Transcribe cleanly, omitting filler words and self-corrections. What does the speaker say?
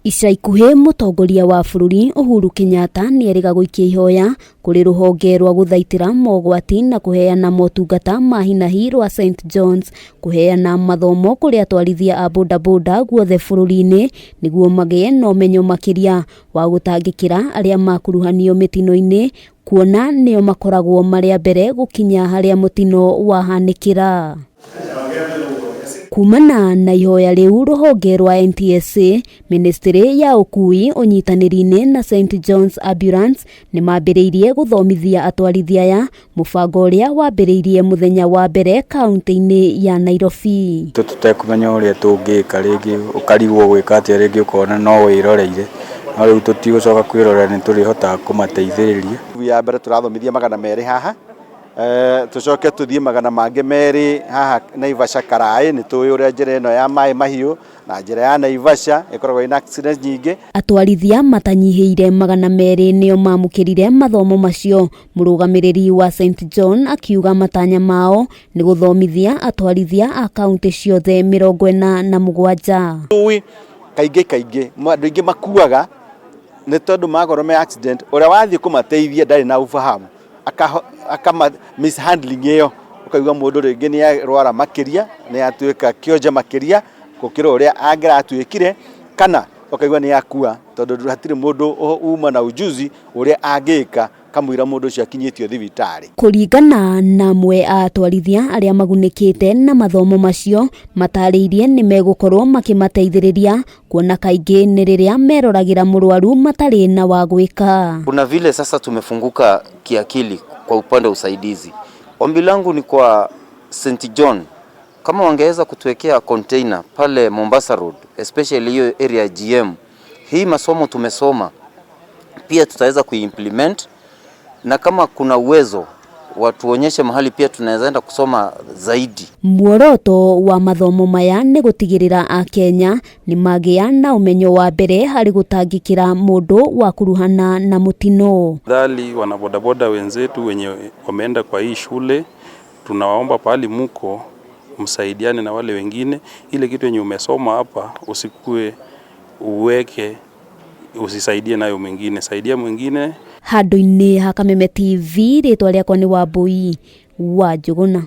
Ica ikuhĩ mũtongoria wa bũrũri Uhuru Kenyatta nĩerĩga gũikia ihoya kũrĩ rũhonge rwa gũthaitĩra mogwati na kũheana motungata ma hinahi rwa St Johns kũheana mathomo kũrĩ atwarithia a bodaboda guothe bũrũri-inĩ nĩguo magĩe na ũmenyo makĩria wa gũtangĩkĩra arĩa makuruhanio mĩtino-inĩ kuona nĩo makoragwo marĩ a mbere gũkinya harĩa mũtino wahanĩkĩra. Kumana na ihoya rĩu rũhonge rwa NTSA, mĩnĩstĩrĩ ya ũkui ũnyitanĩri-inĩ na St Johns Ambulance nĩ mambĩrĩirie gũthomithia atwarithia aya mũbango ũrĩa wambĩrĩirie mũthenya wa mbere kaunti-inĩ ya Nairobi. Tũtekũmenya ũrĩa tũngĩka rĩngĩ ũkarigwo gwĩka atĩa rĩngĩ ũkona no wĩroreire no rĩu tũtigũcoka kwĩrorera nĩ tũrĩhotaga kũmateithĩrĩria. Ya mbere tũrathomithia 200 haha tũcoke tũthiĩ 200 haha Naivasha Karaĩ. Nĩ tũĩ ũrĩa njĩra ĩno ya maĩ mahiũ na njĩra ya Naivasha ĩkoragwo ĩna accident nyingĩ. Atwarithia matanyihĩire 200 nĩo mamũkĩrire mathomo macio. Mũrũgamĩrĩri wa St John akiuga matanya mao nĩ gũthomithia atwarithia a kaunti ciothe 47. Tũĩ kaingĩ kaingĩ andũ aingĩ makuaga nĩ tondũ makorwo me accident, ũrĩa wathiĩ kũmateithia ndarĩ na ufahamu akama mishandling ĩyo, ũkaigua mũndũ rĩngĩ nĩ arwara makĩria, nĩ atuĩka kĩonje makĩria gũkĩra ũrĩa angĩratuĩkire, kana ũkaigua nĩ akua tondũ hatirĩ mũndũ uma na ujuzi ũrĩa angĩka kamũira mũndũ ũcio akinyĩtio thibitarĩ. Kũringana na amwe a atwarithia arĩa magunĩkĩte na mathomo macio, matarĩirie nĩ megũkorwo makĩmateithĩrĩria kuona kaingĩ nĩ rĩrĩa meroragĩra mũrwaru matarĩ na wa gwĩka. Kuna vile sasa tumefunguka kiakili kwa upande wa usaidizi. Ombi langu ni kwa St John, kama wangeweza kutuwekea container pale Mombasa Road, especially hiyo area ya GM. Hii masomo tumesoma pia tutaweza kuimplement, na kama kuna uwezo watuonyeshe mahali pia tunaweza enda kusoma zaidi. Muoroto wa mathomo maya nĩ gũtigĩrĩra Akenya nĩ magĩa na ũmenyo wa mbere harĩ gũtangĩkĩra mũndũ wa kuruhana na mũtino. Dhali wanabodaboda wenzetu wenye wameenda kwa hii shule, tunawaomba pahali muko msaidiane na wale wengine. Ile kitu yenye umesoma hapa usikue uweke usisaidie nayo mwingine, saidia mwingine. Handũ-inĩ ha Kameme TV, rĩtwa rĩakwa nĩ Wambui wa Njũgũna.